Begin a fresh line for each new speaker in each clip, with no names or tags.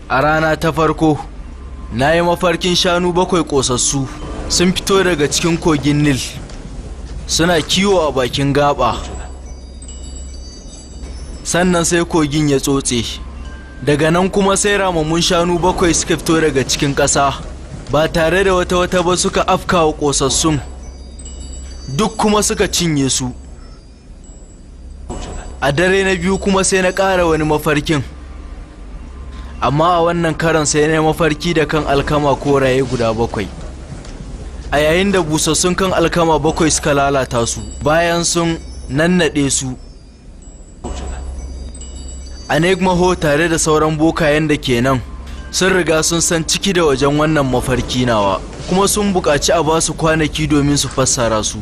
A rana ta farko, na yi mafarkin shanu 7 ƙosassu sun fito daga cikin kogin Nil, suna kiwo a bakin gaba. Sannan sai kogin ya tsotse. Daga nan kuma sai ramammun shanu 7 suka fito daga cikin ƙasa, ba tare da wata ba suka afka wa ƙosassun, duk kuma suka cinye su. A dare na biyu kuma sai na ƙara wani mafarkin. Amma a wannan karon sai na mafarki da kan alkama koraye guda 7. A yayin da busassun kan alkama 7 suka lalata su, bayan sun nannaɗe su. Anegmaho tare da sauran bokayen da ke nan sun riga sun san ciki da wajen wannan mafarki nawa, kuma sun buƙaci a basu kwanaki domin su fassara su.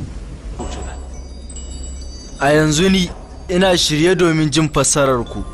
A yanzu ni ina shirye domin jin fassarar ku.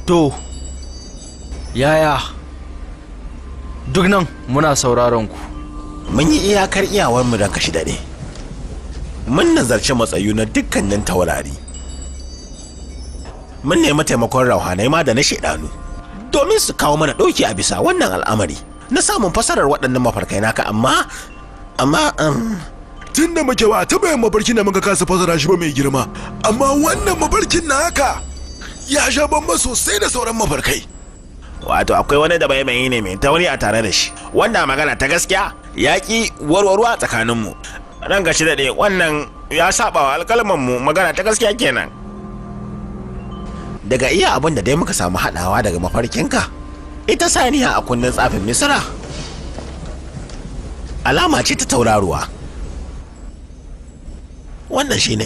To, yaya, duk nan muna sauraron ku.
Mun yi iyakar iyawarmu don kashi daɗe. Mun nazarci matsayu na dukkanin taurari. Mun nemi taimakon rauhanai ma da na shaidanu domin su kawo mana ɗauki a bisa wannan al'amari na samun fasarar waɗannan mafarkai naka, amma
tun da muke ba taɓa yin mafarkin da muka kasa fasara shi ba mai girma, amma wannan mafarkin naka ya sha bamban sosai da sauran mafarkai.
Wato akwai wani da bai ne mai tauri a tare da shi, wanda magana ta gaskiya ya ki warwarwa tsakaninmu. Ran gashi daɗe, wannan ya saba wa alƙalmanmu, magana ta gaskiya kenan. Daga iya abin da dai muka samu haɗawa daga mafarkinka, ita saniya a kunnen tsafin Misira alama ce ta tauraruwa. Wannan shine.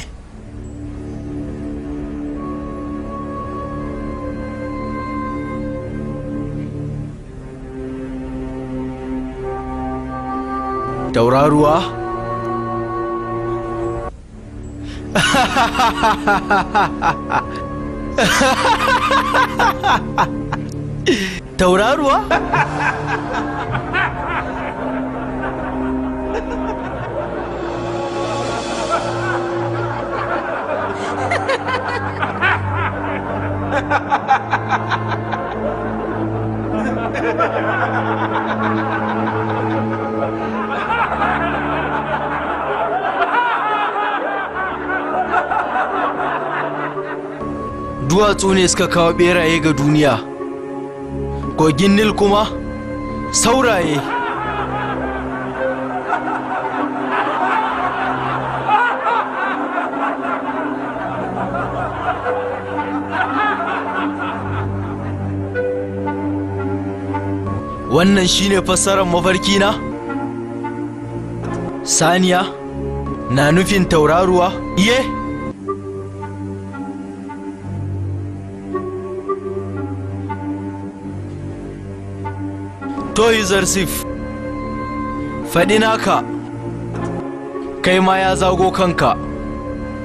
Tauraruwa? Tauraruwa? Duwatsu ne suka kawo beraye ga duniya, kogin Nil kuma sauraye. Wannan shine fassarar mafarki na? Saniya na nufin tauraruwa? Iye! To Yuzarsif, faɗi naka, kai ma ya zago kanka.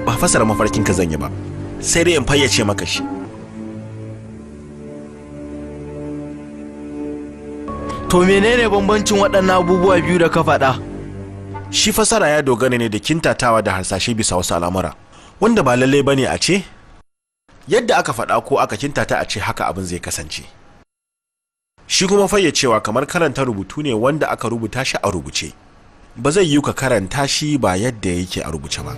Ba fasara mafarkin ka zan yi ba, sai dai in fayyace maka shi.
To menene bambancin waɗannan abubuwa biyu da ka faɗa?
Shi fasara ya dogara ne da kintatawa da harsashe bisa wasu al'amura, wanda ba lallai bane a ce yadda aka faɗa ko aka kintata a ce haka abin zai kasance. Shi kuma fayyacewa kamar karanta rubutu ne wanda aka rubuta shi a rubuce. Ba zai yiwu ka karanta shi ba yadda yake a rubuce ba.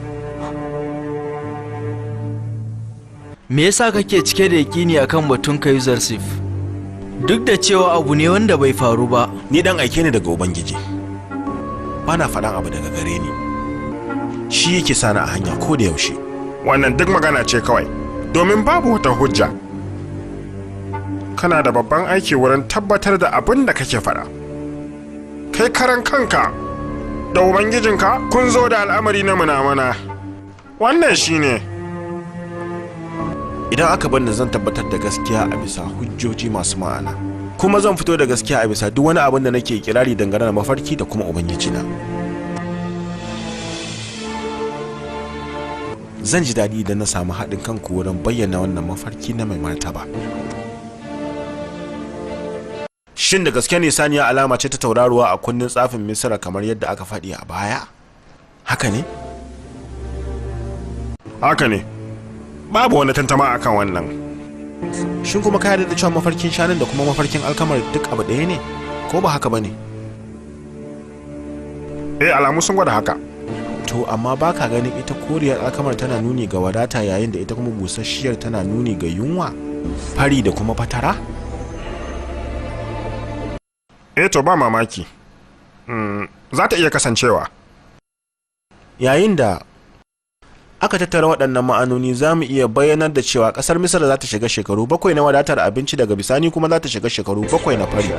Me yasa kake cike da yaƙini akan batun ka Yuzarsif? Duk da cewa abu ne wanda bai faru ba.
Ni dan aike ne daga Ubangiji. Bana faɗan abu daga gare ni. Shi yake sani a hanya ko da yaushe.
Wannan duk magana ce kawai, domin babu wata hujja. Kana da babban aiki wurin tabbatar da abin da kake faɗa. Kai karan kanka da Ubangijinka kun zo da al'amari na munamuna. Wannan shine.
Idan aka bar ni zan tabbatar da gaskiya a bisa hujjoji masu ma'ana. Kuma zan fito da gaskiya a bisa duk wani abin da nake kirari dangane da mafarki da kuma Ubangijina. Zan ji daɗi idan na samu haɗin kanku wurin bayyana wannan mafarki na mai martaba. Shin da gaske ne saniya alama ce ta tauraruwa a kundin tsafin Misira kamar yadda aka faɗi a baya? Haka ne?
Haka ne. Babu wani tantama akan wannan.
Shin kuma ka yarda da cewa mafarkin shanun da kuma mafarkin alkamar duk abu ɗaya ne? Ko ba haka ba ne?
Eh, alamu sun gwada haka.
To amma ba ka ganin ita koriyar alkamar tana nuni ga wadata yayin da ita kuma busasshiyar tana nuni ga yunwa, fari da kuma fatara?
Eh to ba mamaki. Za ta iya kasancewa.
Yayin da aka tattara waɗannan ma'anoni za mu iya bayyanar da cewa ƙasar Misira za ta shiga shekaru 7 na wadatar abinci, daga bisani kuma za ta shiga shekaru 7 na fari.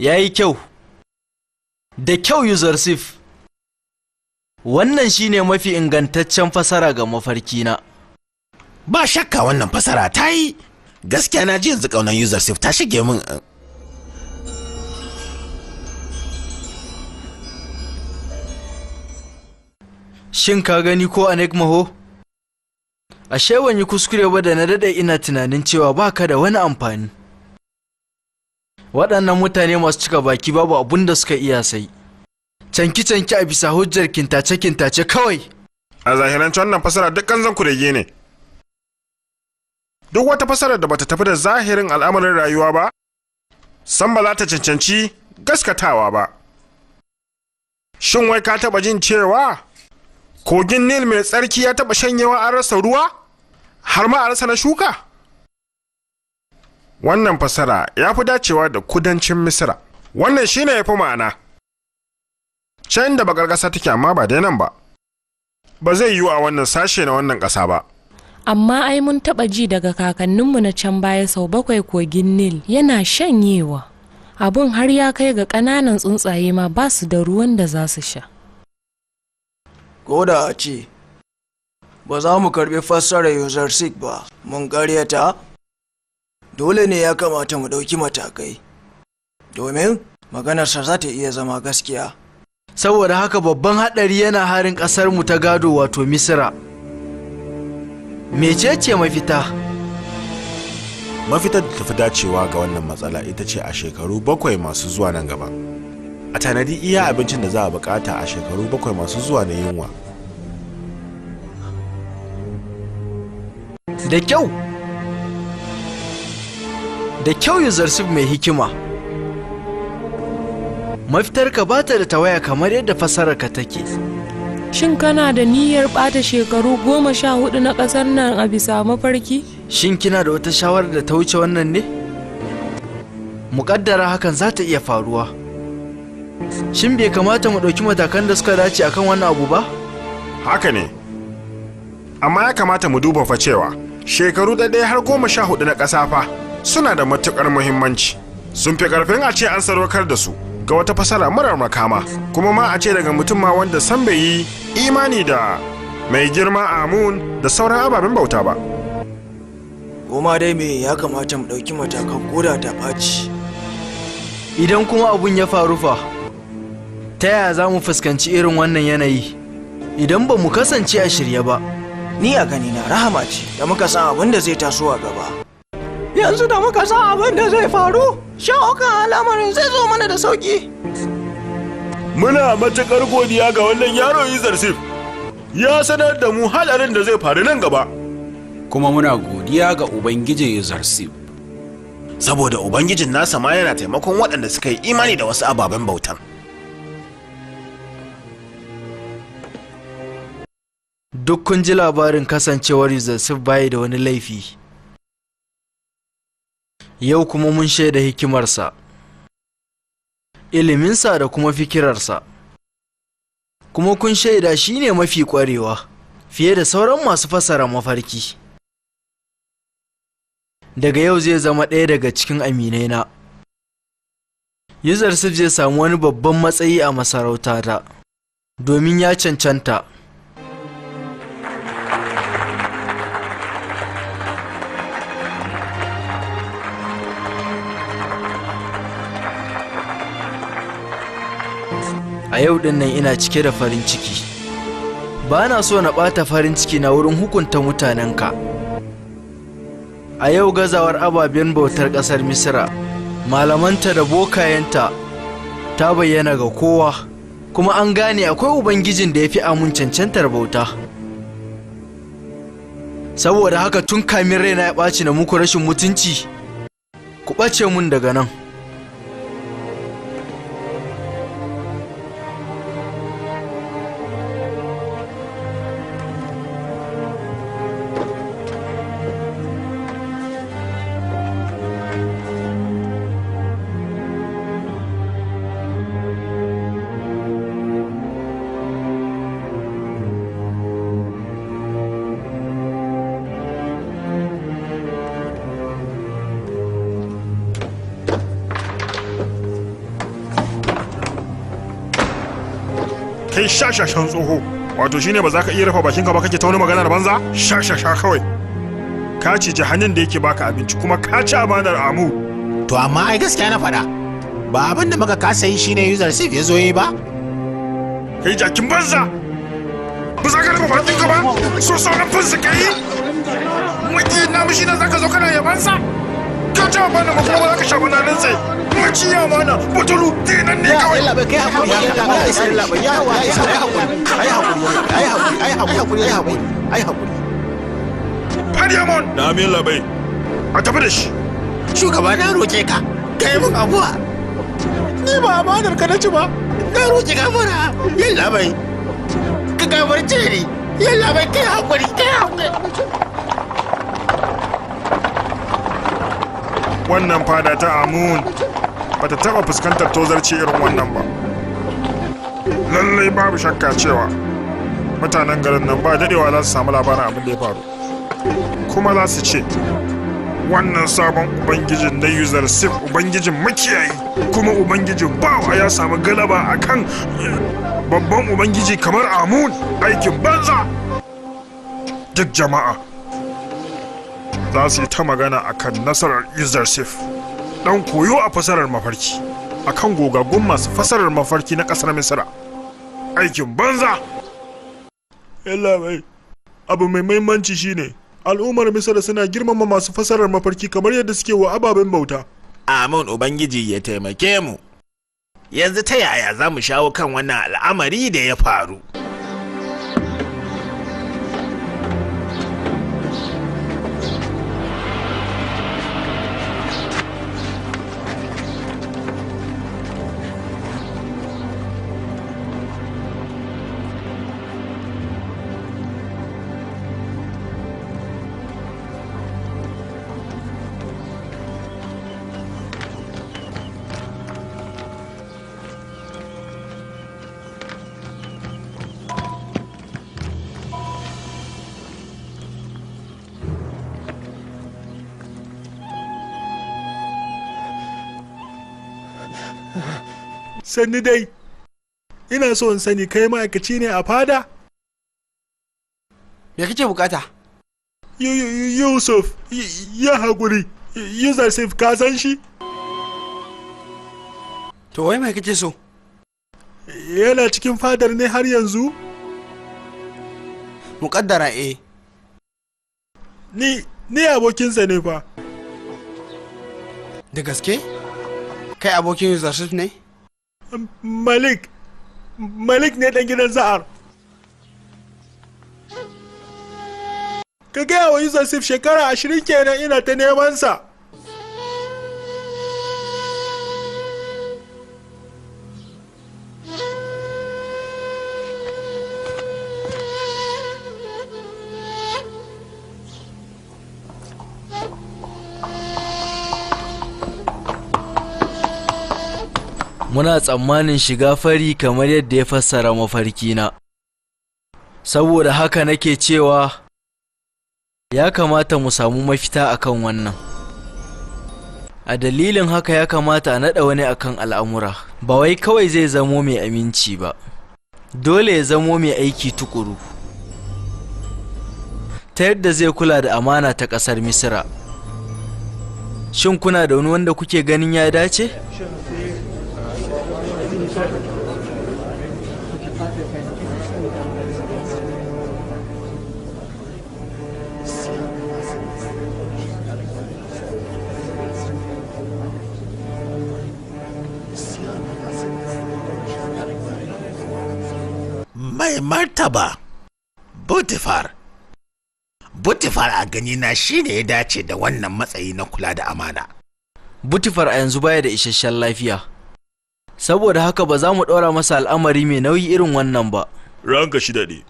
Ya yi kyau, da kyau Yuzarsif. Wannan shine mafi ingantaccen fasara ga mafarkina.
Ba shakka wannan fasara ta yi. Gaskiya na ji yanzu ƙaunar Yuzarsif ta shige min.
Shin ka gani ko Anekmaho? Ashe ban yi kuskure ba da na daɗe ina tunanin cewa baka da wani amfani. Waɗannan mutane masu cika baki babu abun da suka iya sai. Canki-canki a bisa hujjar kintace-kintace kawai.
A zahirance wannan fasara duk kanzon kurege ne. Duk wata fasarar da bata tafi da zahirin al'amarin rayuwa ba, san ba za ta cancanci gaskatawa ba. Shin wai ka taɓa jin cewa kogin Nil mai tsarki ya taɓa shanyewa an rasa ruwa? Har ma a rasa na shuka? Wannan fasara ya fi dacewa da kudancin Misira. Wannan shine ya fi ma'ana. Can da bakar ƙasa take amma ba dai nan ba. Ba zai yiwu a wannan sashe na wannan ƙasa ba.
Amma ai mun taɓa ji daga kakanninmu na can baya sau 7 kogin Nil yana shanyewa. Abun har ya kai ga ƙananan tsuntsaye ma ba su da ruwan da za su sha.
Ko da a ce, ba za mu karɓi fassarar Yuzarsif ba, mun ƙaryata. Dole ne ya kamata mu ɗauki matakai, domin maganarsa za ta iya zama gaskiya.
Saboda haka babban haɗari yana harin ƙasarmu ta gado wato Misira. Mecece mafita?
Mafitar da tafi dacewa ga wannan matsala ita ce a shekaru 7 masu zuwa nan gaba. A tanadi iya abincin da za a bukata a shekaru 7 masu zuwa na yunwa.
Da kyau! Da kyau, Yuzarsif mai hikima. Mafitarka ba ta da tawaya kamar yadda fasararka take.
Shin kana da niyyar ɓata shekaru 14 na ƙasar nan a bisa mafarki?
Shin kina da wata shawarar da ta wuce wannan ne? Muƙaddara hakan za ta iya faruwa. Shin bai kamata mu ɗauki matakan da suka dace akan wannan abu ba?
Haka ne. Amma ya kamata mu duba fa cewa shekaru ɗaya har 14 na ƙasa fa suna da matuƙar muhimmanci. Sun fi ƙarfin a ce an sadaukar da su ga wata fasara marar makama, kuma ma a ce daga mutum ma wanda san bai yi imani da mai girma Amun da sauran ababen bauta ba.
Goma dai me ya kamata mu ɗauki matakan koda ta ɓaci.
Idan kuma abun ya faru fa, ta yaya za mu fuskanci irin wannan yanayi idan ba mu kasance a shirye ba?
Ni a ganina rahama ce da muka san abin da zai taso a gaba. Yanzu da muka san abin da zai faru, shawo kan al'amarin zai zo mana da sauki.
Muna matuƙar godiya ga wannan yaro Yuzarsif. Ya sanar da mu hadarin da zai faru nan gaba.
Kuma muna godiya ga Ubangijin Yuzarsif.
Saboda Ubangijin nasa ma yana taimakon waɗanda suka yi imani da wasu ababen bautan.
Duk kun ji labarin kasancewar Yuzarsif bayi da wani laifi. Yau kuma mun shaida hikimarsa, iliminsa da kuma fikirarsa. Kuma kun shaida shi ne mafi ƙwarewa fiye da sauran masu fasara mafarki. Daga yau zai zama ɗaya daga cikin aminaina. Yuzarsif zai samu wani babban matsayi a masarautata, domin ya cancanta. A yau din nan ina cike da farin ciki. Ba na so na ɓata farin ciki na wurin hukunta mutanenka. A yau gazawar ababen bautar ƙasar Misira, malamanta da bokayenta ta bayyana ga kowa, kuma an gane akwai Ubangijin da ya fi amun cancantar bauta. Saboda haka tun kamin raina ya ɓaci na muku rashin mutunci, ku ɓace mun daga nan.
Kai shashashan tsoho, wato shine ba za ka iya rufe bakinka ba kake ta wani maganar banza? Shashasha kawai. Ka ciji hannun da yake baka abinci kuma ka ci amanar Amu.
To amma ai gaskiya na faɗa. Ba abin da muka kasa yi shine Yuzarsif ya zo yi ba?
Kai jakin banza! Ba za ka rufe bakinka ba? So sauran fansa ka yi? Maki na mishi na za ka zo kana yabansa? Ka ci amanar mu kuma ba za ka sha bananin sai. Maci amana, butulu, tinan ne kawai.
Yalla bai kai hakuri haka. Ya isa yalla bai ya isa ai hakuri. Ai hakuri ai hakuri ai hakuri ai hakuri ai hakuri.
Fadiyamon! Na mi yalla bai. A tafi da shi.
Shugaba na roke ka. Kai mun abuwa. Ni ba amanar ka na ci ba. Na roke gafara. Yalla bai. Ka gafarce ni. Yalla bai kai hakuri kai hakuri.
Wannan fada ta Amun bata taba fuskantar tozarci irin wannan ba. Lallai babu shakka cewa mutanen garin nan ba dadewa za su samu labarin abin da ya faru. Kuma za su ce wannan sabon ubangijin na Yuzarsif ubangijin makiyayi kuma ubangijin bawa ya samu galaba akan babban ubangiji kamar Amun, aikin banza. Duk jama'a za su yi ta magana akan nasarar Yuzarsif, dan koyo a fasarar mafarki, akan gogaggun masu fasarar mafarki na kasar Misira. Aikin banza. Yalla bai, abu mai muhimmanci shine al'ummar Misira suna girmama masu fasarar mafarki kamar yadda suke wa ababen bauta.
Amin Ubangiji ya taimake mu. Yanzu ta yaya za mu shawo kan wannan al'amari da ya faru?
Sannu dai, ina so in sani kai ma'aikaci ne a fada?
Me kake bukata?
Yusuf, ya haƙuri, Yusuf ka san shi?
To wai mai kake so?
Yana cikin fadar ne har yanzu?
Muƙaddara eh.
Ni abokinsa ne fa.
Da gaske? Kai abokin Yusuf ne?
Malik, Malik ne ɗan gidan Za'ar. Ka gaya wa Yusuf shekara 20 kenan ina ta neman sa.
Muna tsammanin shiga fari kamar yadda ya fassara mafarkina. Saboda haka nake cewa ya kamata mu samu mafita akan wannan. A dalilin haka ya kamata a naɗa wani akan al'amura, ba wai kawai zai zamo mai aminci ba, dole ya zamo mai aiki tukuru, ta yadda zai kula da amana ta ƙasar Misira. Shin kuna da wani wanda kuke ganin ya dace?
Mai martaba, Butifar. Butifar a ganina shi ne ya dace da wannan matsayi na kula da amana.
Butifar a yanzu baya da isasshen lafiya. Saboda haka ba za mu ɗora masa al'amari mai nauyi irin wannan ba.
Ranka shi daɗe,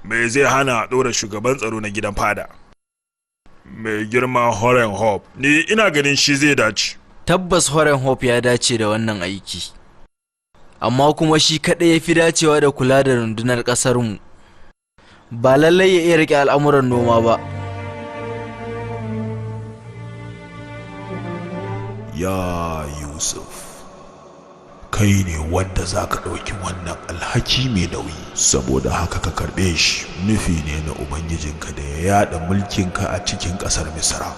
me zai hana a ɗora shugaban tsaro na gidan fada? Mai girma Horen Hope, ni ina ganin shi zai dace.
Tabbas Horen Hope ya dace da wannan aiki. Amma kuma shi kaɗai ya fi dacewa da kula da rundunar ƙasarmu. Ba lallai ya iya riƙe al'amuran noma ba.
Ya Yusuf, kai ne wanda za ka ɗauki wannan alhaki mai nauyi, saboda haka ka karɓe shi. Nufi ne na Ubangijinka da ya yaɗa mulkinka a cikin ƙasar Misra.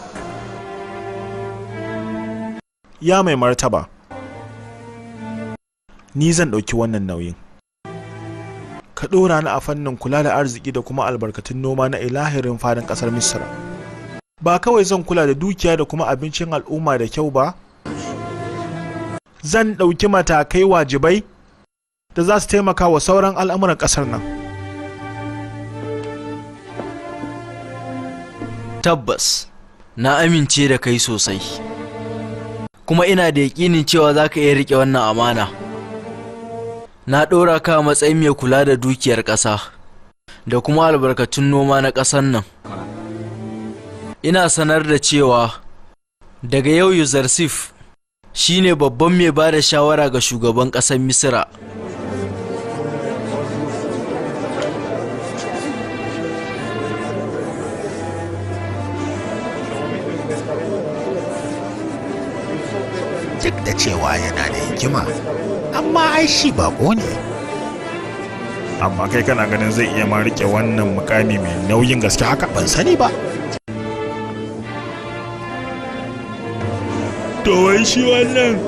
Ya mai martaba, ni zan ɗauki wannan nauyin. Ka ɗora ni a fannin kula da arziki da kuma albarkatun noma na ilahirin fadin ƙasar Misra. Ba kawai zan kula da dukiya da kuma abincin al'umma da kyau ba, zan ɗauki matakai wajibai da za su taimaka wa sauran al'amuran ƙasar nan.
Tabbas, na amince da kai sosai. Kuma ina da yaƙinin cewa za ka iya riƙe wannan amana. Na ɗora ka a matsayin mai kula da dukiyar ƙasa da kuma albarkatun noma na ƙasar nan. Ina sanar da cewa daga yau Yuzarsif shi ne babban mai ba da shawara ga shugaban ƙasar Misira.
Duk da cewa yana da hikima, amma ai shi bako ne.
Amma kai kana ganin zai iya ma rike wannan mukami mai nauyin gaske haka?
Ban sani ba.
To wai shi wannan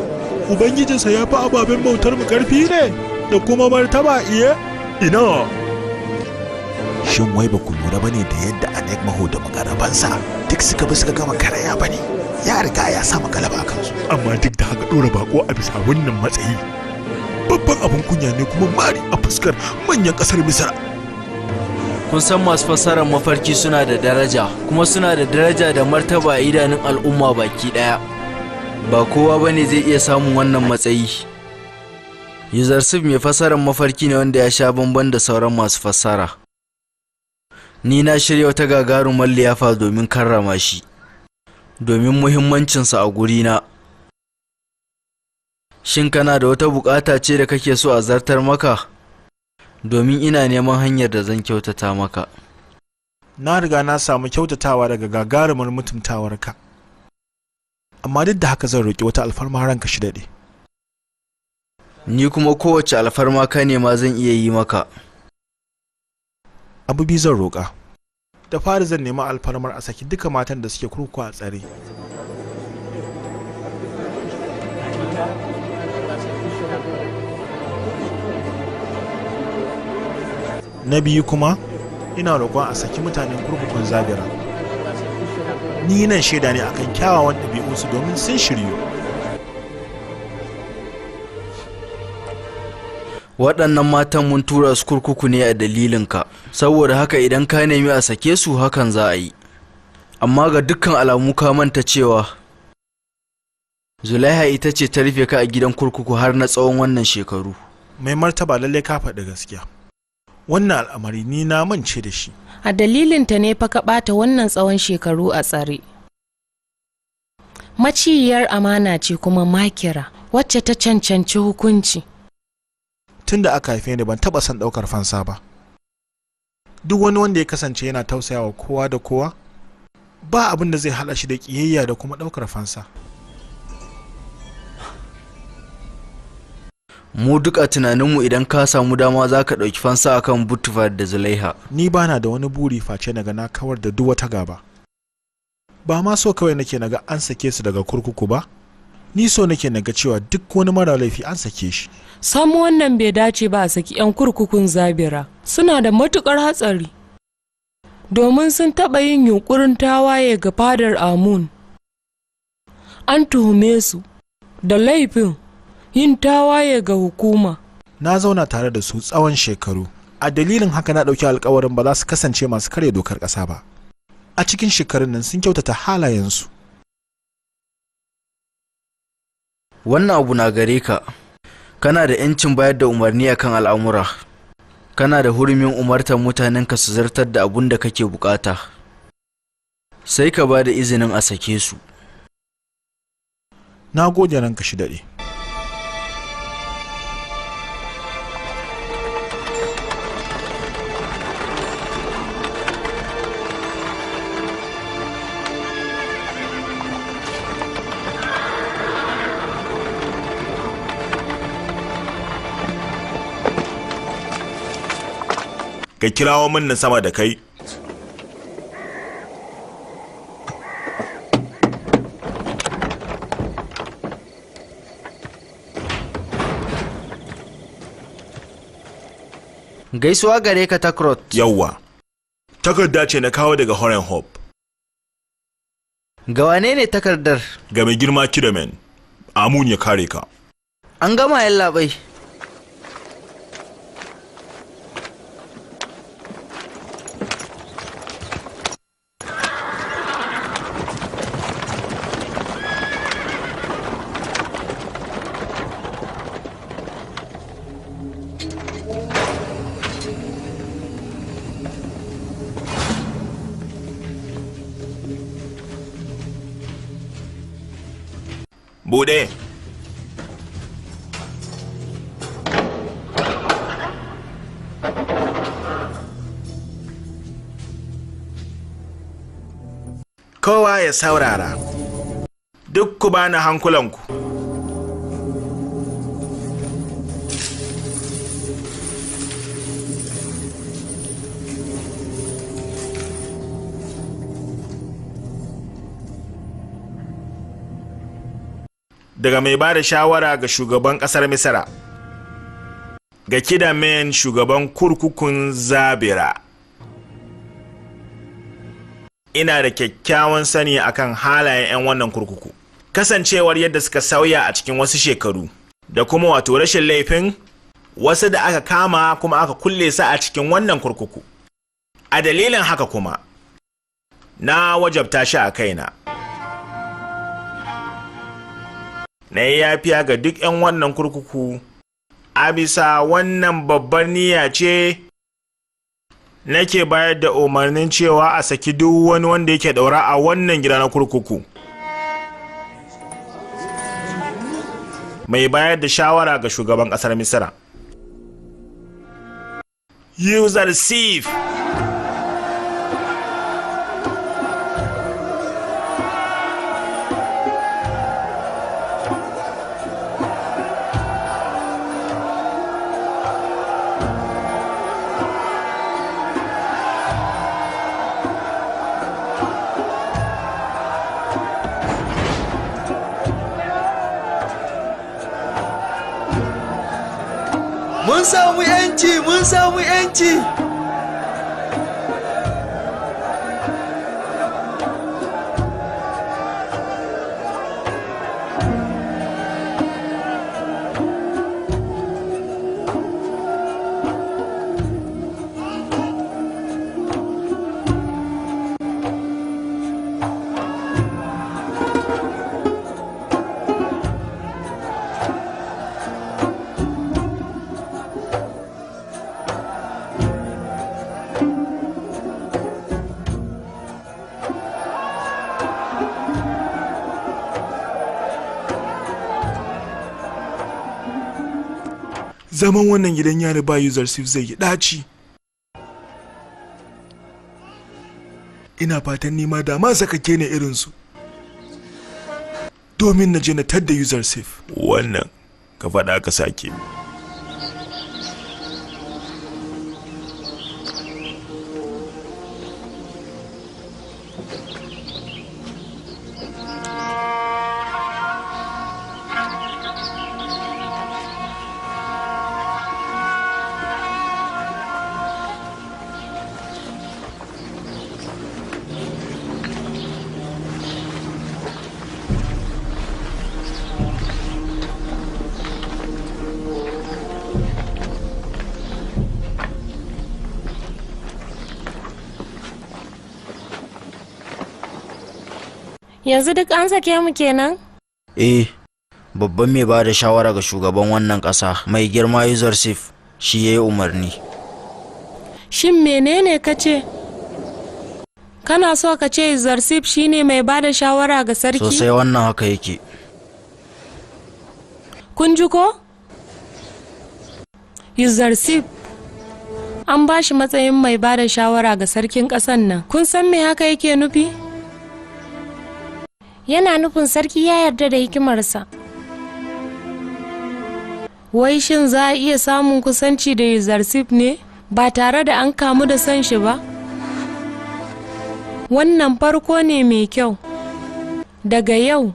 Ubangijinsa ya fi ababen bautar mu karfi ne da kuma martaba iye? Ina.
Shin wai ba ku lura bane da yadda Anegmaho da makarabansa duk suka bi suka gama karaya bane? Ya riga ya samu galaba a kansu.
Amma duk da haka ɗora bako a bisa wannan matsayi babban abin kunya ne kuma mari a fuskar manyan ƙasar Misra.
Kun san masu fassarar mafarki suna da daraja, kuma suna da daraja da martaba a idanun al'umma baki ɗaya. Ba kowa ba ne zai iya samun wannan matsayi. Yuzarsif mai fassarar mafarki ne wanda ya sha bamban da sauran masu fassara. Ni na shirya wata gagarumar liyafa domin karrama shi, domin muhimmancinsa a gurina. Shin kana da wata bukata ce da kake so a zartar maka? Domin ina neman hanyar da zan kyautata maka.
Na riga na samu kyautatawa daga gagarumar mutuntawarka. Amma duk da haka zan roƙi wata alfarma ranka shi daɗe.
Ni kuma kowace alfarma ka nema zan iya yi maka.
Abu biyu zan roƙa. Da fari zan nemi alfarmar a saki duka matan da suke kurkuku a tsare. Na biyu kuma, ina roƙon a saki mutanen kurkukun Zabira. Ni nan shaida ne akan kyawawan ɗabi'unsu domin sun shiryu.
Waɗannan matan mun tura su kurkuku ne a dalilinka, saboda haka idan ka nemi a sake su hakan za a yi. Amma ga dukkan alamu ka manta cewa Zulaiha ita ce ta rufe ka a gidan kurkuku har na tsawon wannan shekaru.
Mai martaba, lallai ka faɗi gaskiya. Wannan al'amari ni na mance da shi.
A dalilinta ne fa ka ɓata wannan tsawon shekaru a tsare. Maciyar amana ce kuma makira, wacce ta cancanci hukunci.
Tun da aka haife ni ban taɓa son ɗaukar fansa ba. Duk wani wanda ya kasance yana tausayawa kowa da kowa, ba abin da zai haɗa shi da ƙiyayya da kuma ɗaukar fansa.
Mu duk a tunaninmu idan ka samu dama za ka ɗauki fansa akan Butufa da Zulaiha.
Ni bana da wani buri face naga na kawar da duk wata gaba. Ba ma so kawai nake naga an sake su daga kurkuku ba, ni so nake naga cewa duk wani mara laifi an sake shi.
Sam wannan bai dace ba a saki 'yan kurkukun Zabira. Suna da matukar hatsari. Domin sun taɓa yin yunkurin tawaye ga fadar Amun. An tuhume su da laifin yin tawaye ga hukuma.
Na zauna tare da su tsawon shekaru. A dalilin haka na ɗauki alkawarin ba za su kasance masu karya dokar ƙasa ba. A cikin shekarun nan sun kyautata halayensu.
Wannan abu na gare ka. Kana da 'yancin bayar da umarni akan al'amura. Kana da hurumin umartar mutanenka su zartar da abun da kake bukata. Sai ka ba da izinin a sake su.
Na gode, ranka shi daɗe.
Ka kirawo min na sama da kai.
Gaisuwa gare ka, Takrot.
Yawwa, takarda ce na kawo daga Horen Hope.
Ga wane ne takardar?
Ga mai girma Kidamen. Amun ya kare ka.
An gama, yallaɓai.
Bude. Kowa ya saurara. Duk ku bani hankulanku. Daga mai ba da shawara ga shugaban kasar Misira, ga Kidamen, shugaban kurkukun Zabira. Ina da kyakkyawan sani akan halayen 'yan wannan kurkuku, kasancewar yadda suka sauya a cikin wasu shekaru, da kuma wato rashin laifin wasu da aka kama kuma aka kulle su a cikin wannan kurkuku. A dalilin haka kuma, na wajabta shi a kaina na yi yafiya ga duk 'yan wannan kurkuku. A bisa wannan babbar niyya ce nake bayar da umarnin cewa a saki duk wani wanda yake daura a wannan gida na kurkuku. Mai bayar da shawara ga shugaban kasar Misira, User Sif.
Mun samu yanci, mun samu yanci.
Zaman wannan gidan yari ba Yuzarsif zai yi ɗaci. Ina fatan nima da ma sakake ne irinsu. Domin na je na tadda Yuzarsif.
Wannan ka faɗa ka sake.
Yanzu duk an sake mu kenan?
Eh, babban mai ba da shawara ga shugaban wannan ƙasa mai girma Yuzarsif shi ya yi umarni.
Shin menene ka ce? Kana so ka ce Yuzarsif shine mai ba da shawara ga sarki?
Sosai, wannan haka yake.
Kun ji ko? Yuzarsif an ba shi matsayin mai ba da shawara ga sarkin ƙasan nan. Kun san me haka yake nufi? Yana nufin sarki ya yarda da hikimarsa. Wai shin za a iya samun kusanci da Yuzarsif ne ba tare da an kamu da son shi ba? Wannan farko ne mai kyau. Daga yau,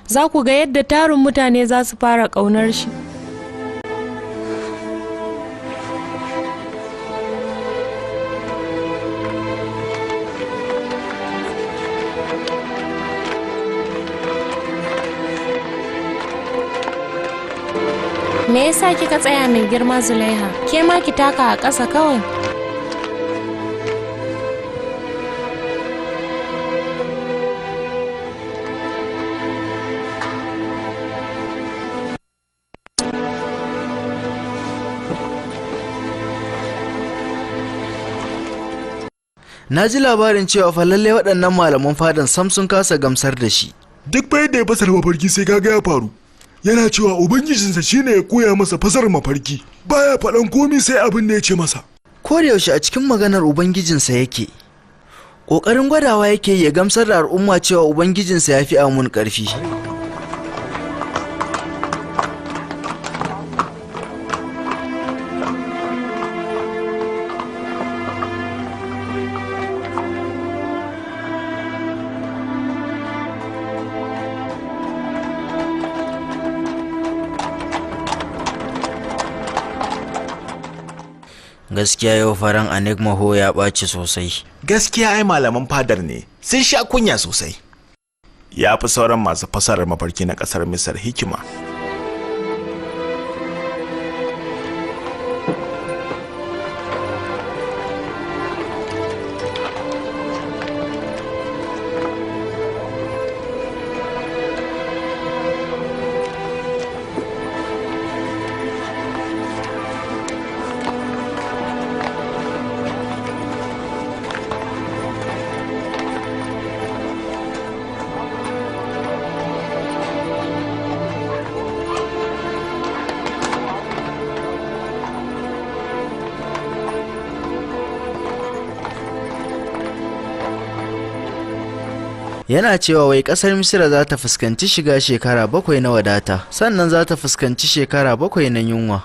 za ku ga yadda tarin mutane za su fara ƙaunar shi. Me yasa kika tsaya, mai girma Zulaiha? Ke ma ki taka a ƙasa kawai.
Na ji labarin cewa fa lallai waɗannan malaman fadan sam sun kasa gamsar da shi.
Duk bayan da ya fasara mafarki sai kaga ya faru. Yana cewa Ubangijinsa shine ya koya masa fasarar mafarki. Baya faɗan komi sai abin da ya ce masa.
Ko da yaushe a cikin maganar Ubangijinsa yake. Ƙoƙarin gwadawa yake ya gamsar da al'umma cewa Ubangijinsa ya fi Amun ƙarfi. Gaskiya yau faran Anigmaho ya ɓaci sosai.
Gaskiya ai malaman fadar ne sun sha kunya sosai.
Ya fi sauran masu fasarar mafarki na ƙasar Misar hikima.
Yana cewa wai ƙasar Misira za ta fuskanci shiga shekara 7 na wadata, sannan za ta fuskanci shekara 7 na yunwa.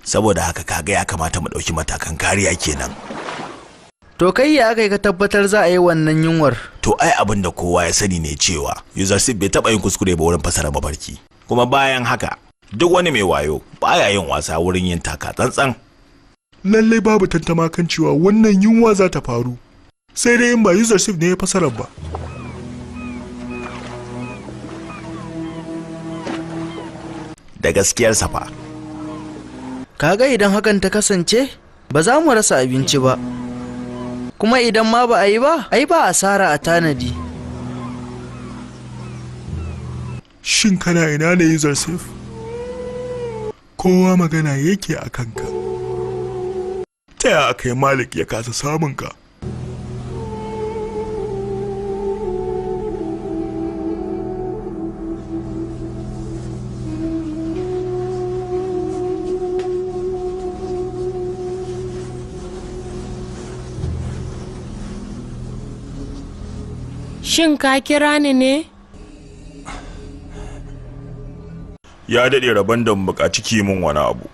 Saboda haka kaga ya kamata mu ɗauki matakan kariya kenan.
To kai ya aka yi ka tabbatar za a yi wannan yunwar?
To ai abin da kowa ya sani ne cewa Yuzarsif bai taɓa yin kuskure ba wurin fasara mafarki. Kuma bayan haka Duk wani mai wayo baya yin wasa wurin yin taka tsantsan.
Lallai babu tantama kan cewa wannan yunwa za ta faru, sai dai in ba Yuzarsif ne ya fasarar ba.
Da gaskiyarsa fa.
Kaga idan hakan ta kasance, ba za mu rasa abinci ba. Kuma idan ma ba a yi ba, ai ba asara a tanadi.
Shin kana ina ne, Yuzarsif? Kowa magana yake a kanka. Ta ya aka yi Malik ya kasa samun ka?
Shin ka kira ni ne?
Ya daɗe rabon da buƙaci kimin wani abu.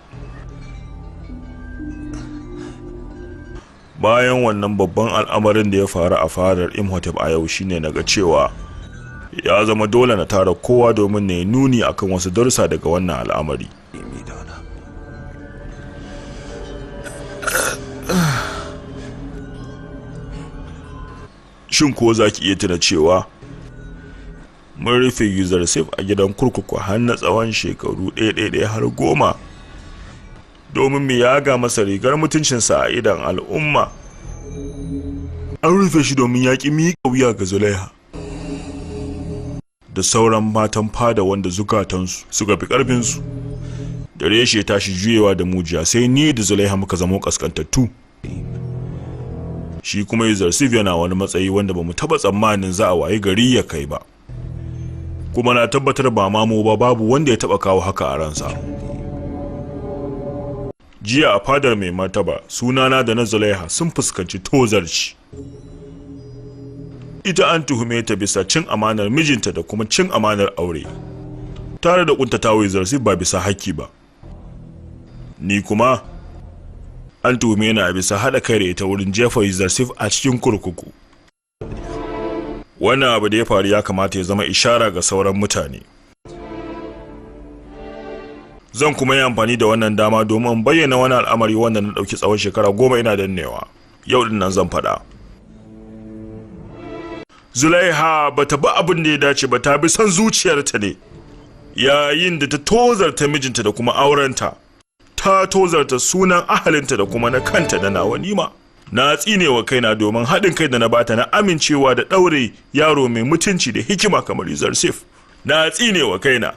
Bayan wannan babban al'amarin da ya faru a fadar Imhotep a yau, shine naga cewa ya zama dole na tara kowa domin na yi nuni akan wasu darussa daga wannan al'amari. Shin ko za ki iya tuna cewa mun rufe Yuzarsif a gidan kurkuku har na tsawon shekaru ɗaya har 10 domin mu yaga masa rigar mutuncinsa a idon al'umma? An rufe shi domin ya ƙi miƙa wuya ga Zulaiha da sauran matan fada wanda zukatansu suka fi ƙarfinsu. Da reshe ya tashi juyewa da mujiya, sai ni da Zulaiha muka zamo ƙasƙantattu. Shi kuma Yuzarsif yana wani matsayi wanda bamu taɓa tsammanin za a wayi gari ya kai ba. Kuma na tabbatar ba mamu ba, babu wanda ya taɓa kawo haka a ransa. Jiya a fadar mai martaba, sunana da na Zulaiha sun fuskanci tozarci. Ita an tuhume ta bisa cin amanar mijinta da kuma cin amanar aure, tare da kuntatawa Yuzarsif ba bisa haƙƙi ba. Ni kuma an tuhume ni a bisa haɗa kai da ita wurin jefa Yuzarsif a cikin kurkuku. Wannan abu da ya faru ya kamata ya zama ishara ga sauran mutane. Zan kuma yi amfani da wannan dama domin in bayyana wani al'amari wanda na ɗauki tsawon shekara 10 ina dannewa. Yau din nan zan faɗa. Zulaiha ba ta bi abin da ya dace ba, ta bi son zuciyarta ne. Yayin da ta tozarta mijinta da kuma aurenta, ta tozarta sunan ahalinta da kuma na kanta da nawa nima. Na tsinewa kaina domin haɗin kai da na bata na amincewa da ɗaure yaro mai mutunci da hikima kamar Yuzarsif. Na tsinewa kaina.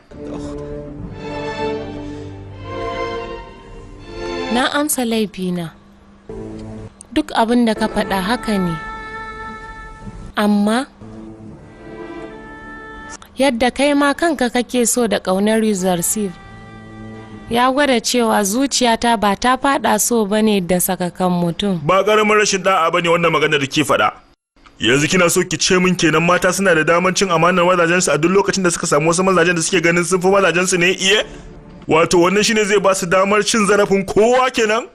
Na amsa laifina. Duk abin da ka faɗa haka ne. Amma yadda kai ma kanka kake so da ƙaunar Yuzarsif ya gwada cewa zuciyata ba ta faɗa so bane da sakakan mutum.
Ba ƙaramin rashin da'a bane wannan maganar da ke faɗa. Yanzu kina so ki ce min kenan mata suna da damar cin amanar mazajensu a duk lokacin da suka samu wasu mazajen da suke ganin sun fi mazajensu ne iye? Wato wannan shine zai ba su damar cin zarafin kowa kenan?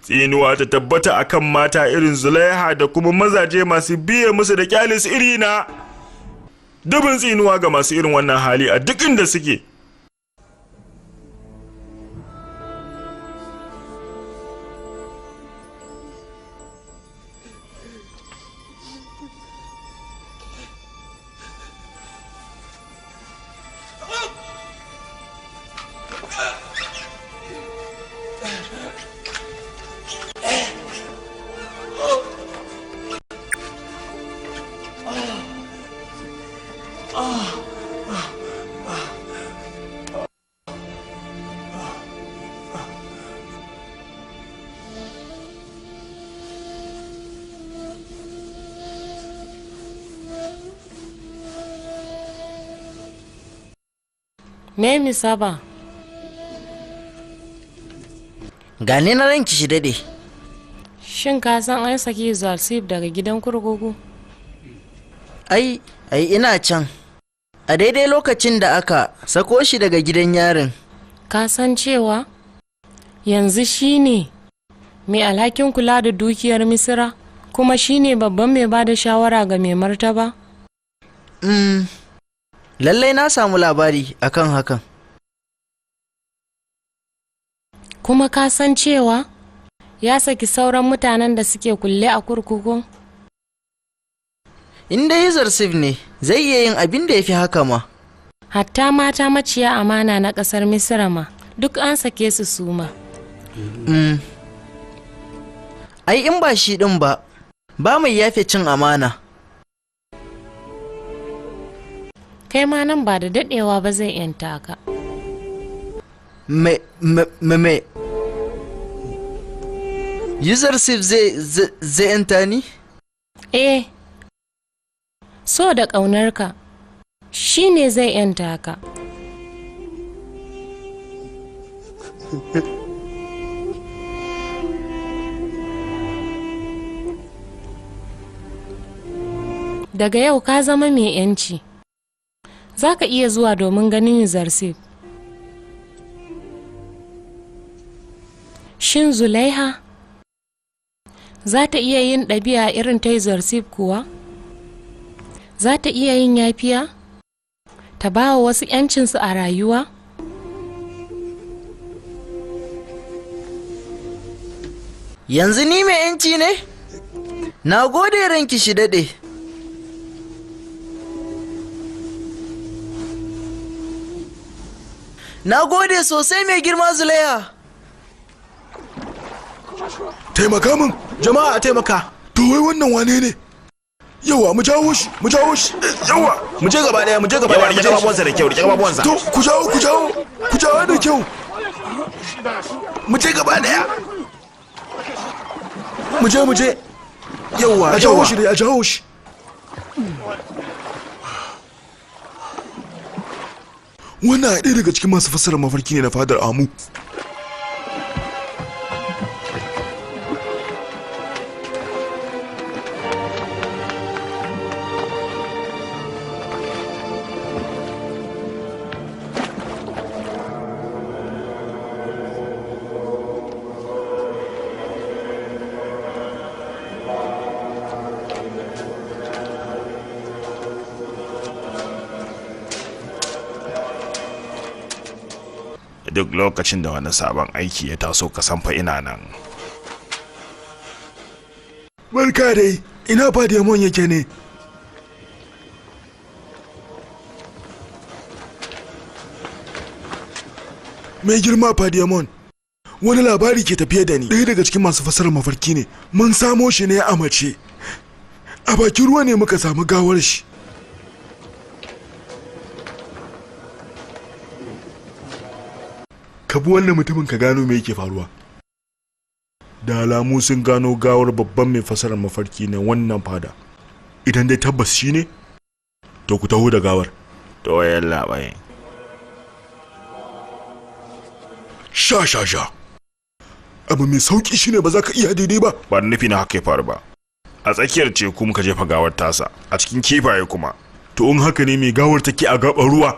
Tsinuwa ta tabbata akan mata irin Zulaiha da kuma mazaje masu biye musu da kyalis iri na. Dubin tsinuwa ga masu irin wannan hali a duk inda suke.
Me saba?
Gane na ranki shi dade.
Shin ka san an saki Zarsif daga gidan kurkuku?
Ai, ai ina can. A daidai lokacin da aka sako shi daga gidan yarin.
Ka san cewa yanzu shine mai alhakin kula da dukiyar Misira, kuma shine babban mai bada shawara ga mai martaba?
Lallai na samu labari akan hakan.
Kuma ka san cewa ya saki sauran mutanen da suke kulle a kurkukun?
In dai Yuzarsif ne, zai iya yin abin da ya fi haka ma.
Hatta mata maciya amana na ƙasar Misira ma, duk an sake su suma.
Ai in ba shi ɗin ba, ba mai yafe cin amana.
Kai ma nan ba da daɗewa ba zai ‘yanta ka.
Me, me, me, me. Yuzarsif zai ‘yanta ni?
Eh, so da ƙaunarka shi ne zai ‘yanta ka. Daga yau ka zama mai ‘yanci. Za ka iya zuwa domin ganin Yuzarsif. Shin Zulaiha za ta iya yin ɗabi'a irin ta Yuzarsif kuwa? Za ta iya yin yafiya? Ta ba wa wasu ‘yancinsu a rayuwa?
Yanzu ni mai ‘yanci ne? Na gode ranki shi daɗe. Na gode sosai mai girma Zulaiha.
Taimaka min,
jama'a a taimaka.
To wai wannan wane ne? Yawa, mu jawo shi, mu jawo shi. Yawa,
mu je gaba daya, mu je gaba daya. Rike kafafuwansa da kyau, rike kafafuwansa.
To, ku jawo, ku jawo, ku jawo da kyau.
Mu je gaba daya. Mu je, mu je. Yawa,
a jawo shi dai, a jawo shi. Wannan ɗaya daga cikin masu fassarar mafarki ne na fadar Amu.
Duk lokacin da wani sabon aiki ya taso ka san fa ina nan.
Barka dai, ina Fadiyamon yake ne? Mai girma Fadiyamon, wani labari ke tafiye da ni. Ɗaya daga cikin masu fasarar mafarki ne, mun samo shi ne a mace. A bakin ruwa ne muka samu gawar shi. Ka bi wannan mutumin ka gano me yake faruwa. Da alamu sun gano gawar babban mai fasarar mafarki na wannan fada. Idan dai tabbas shi ne, to ku taho da gawar.
To yallaɓai.
Sha sha sha. Abu mai sauki shine ba za ka iya daidai ba.
Ba nufi na haka ya faru ba. A tsakiyar teku muka jefa gawar tasa, a cikin kifaye kuma.
To in haka ne mai gawar take a gaɓar ruwa.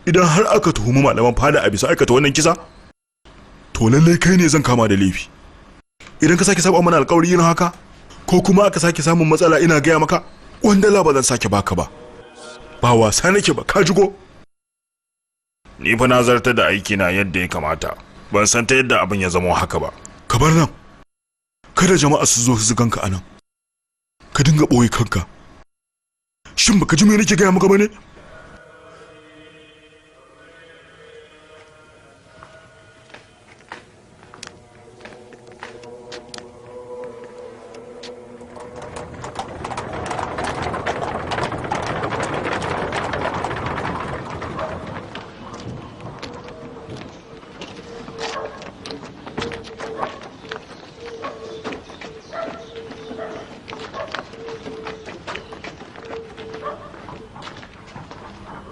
Idan har aka tuhumi malaman fada a bisa aikata wannan kisa, to lallai kai ne zan kama da laifi. Idan ka sake saba mana alƙawari yin haka, ko kuma aka sake samun matsala ina gaya maka, wandala ba zan sake baka ba. Ba wasa nake ba, ka jigo.
Ni fa na zartar da aiki na yadda ya kamata. Ban san ta yadda abin ya zama haka ba.
Ka bar nan. Kada jama'a su zo su ganka anan. Ka dinga ɓoye kanka. Shin baka ji me nake gaya maka ba ne?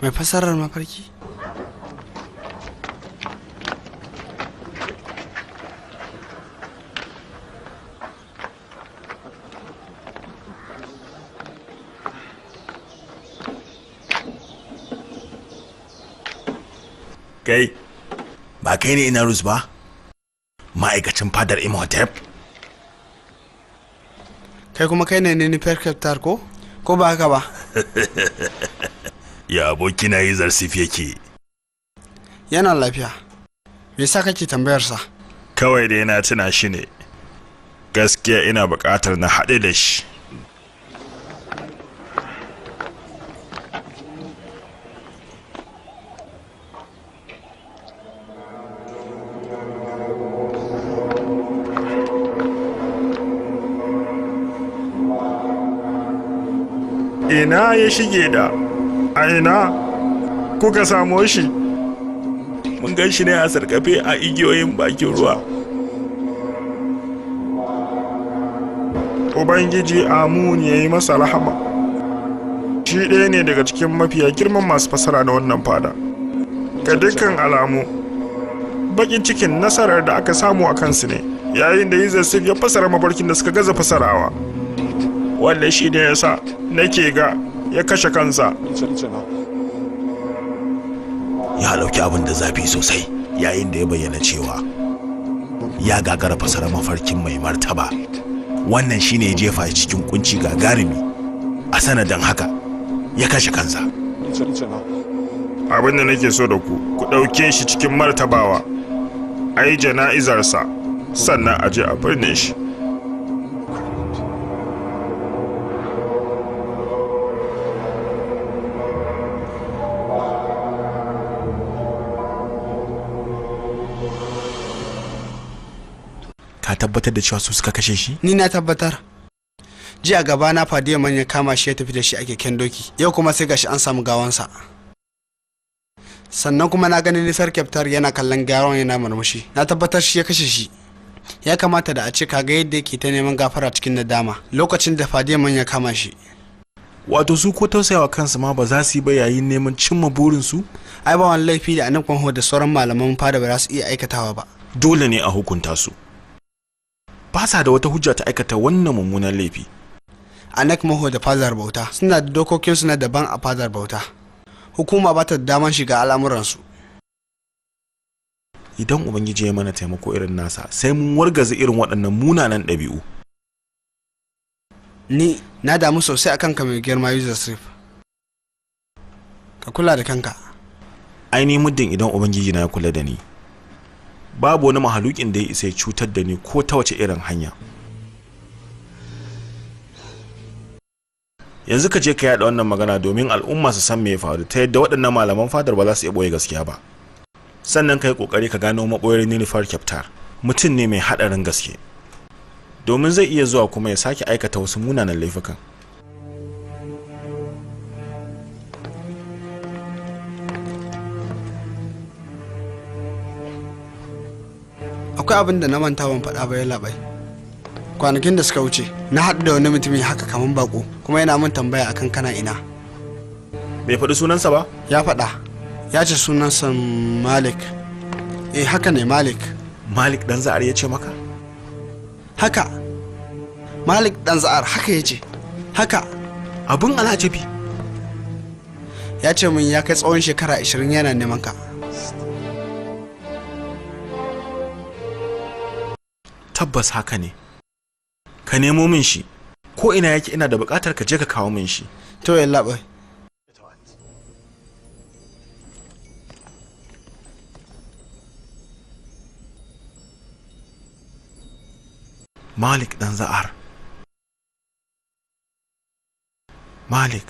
Mai fasarar mafarki?
Kai, ba kai ne Inarus ba? Ma'aikacin fadar Imhotep?
Kai kuma kai ne Nini Perkeptar ko? Ko ba haka ba?
Ya abokina Yuzarsif yake?
Yana lafiya. Me yasa kake tambayar sa?
Kawai dai na tuna shi ne. Gaskiya ina buƙatar na haɗu da shi. Ina ya shige da? A ina kuka samo shi?
Mun gan shi ne a sarkafe a igiyoyin bakin ruwa.
Ubangiji Amun ya yi masa rahama. Shi ɗaya ne daga cikin mafiya girman masu fasara na wannan fada. Ga dukkan alamu, baƙin cikin nasarar da aka samu a kansu ne, yayin da Yusuf ya fasara mafarkin da suka gaza fasarawa. Wanda shi ne ya sa nake ga ya kashe kansa.
Ya ɗauki abin da zafi sosai yayin da ya bayyana cewa ya gagara fasara mafarkin mai martaba. Wannan shine ya jefa shi cikin kunci gagarumi. A sanadin haka ya kashe kansa.
Abin da nake so da ku, ku ɗauke shi cikin martabawa, a yi jana'izarsa, sannan a je a birne shi.
Ka tabbatar da cewa su suka kashe shi?
Ni na tabbatar. Jiya gaba na Fadiya man ya kama shi ya tafi da shi a keken doki. Yau kuma sai gashi an samu gawansa. Sannan kuma na gani Nisar Kyaftar yana kallon gawan yana murmushi. Na tabbatar shi ya kashe shi. Ya kamata da a ce kaga yadda yake ta neman gafara cikin nadama lokacin da Fadiya man ya kama shi.
Wato su ko tausayawa kansu ma ba za su yi ba yayin neman cimma burinsu?
Ai ba wani laifi da Anan Kwanho da sauran malaman fada ba za su iya aikatawa ba.
Dole ne a hukunta su. Ba sa da wata hujja ta aikata wannan mummunan laifi.
Anak Maho da fadar bauta suna da dokokinsu na daban a fadar bauta. Hukuma ba ta da daman shiga al'amuransu.
Idan Ubangiji ya mana taimako irin nasa, sai mun wargaza irin waɗannan munanan ɗabi'u.
Ni na damu sosai akan ka mai girma Yusuf. Ka kula da kanka.
Ai ni muddin idan Ubangiji na ya kula da ni, babu wani mahalukin da ya isa ya cutar da ni ko ta wace irin hanya. Yanzu ka je ka yaɗa wannan magana domin al'umma su san me ya faru, ta yadda waɗannan malaman fadar ba za su iya ɓoye gaskiya ba. Sannan ka yi ƙoƙari ka gano maɓoyar Nilufar Kyaftar. Mutum ne mai haɗarin gaske, domin zai iya zuwa kuma ya sake aikata wasu munanan laifukan.
Akwai abin da na manta ban faɗa ba yallaɓai. Kwanakin da suka wuce na haɗu da wani mutumi haka kaman bako, kuma yana min tambaya akan kana ina.
Bai faɗi sunansa ba?
Ya faɗa. Ya ce sunansa Malik. Eh haka ne, Malik.
Malik ɗan Za'ar ya ce maka?
Haka. Malik ɗan Za'ar haka ya ce. Haka.
Abin al'ajabi.
Ya ce min ya kai tsawon shekara 20 yana neman ka.
Tabbas haka ne. Ka nemo min shi. Ko ina yake ina da buƙatar ka je ka kawo min shi.
To yallaɓai.
Malik ɗan Za'ar. Malik.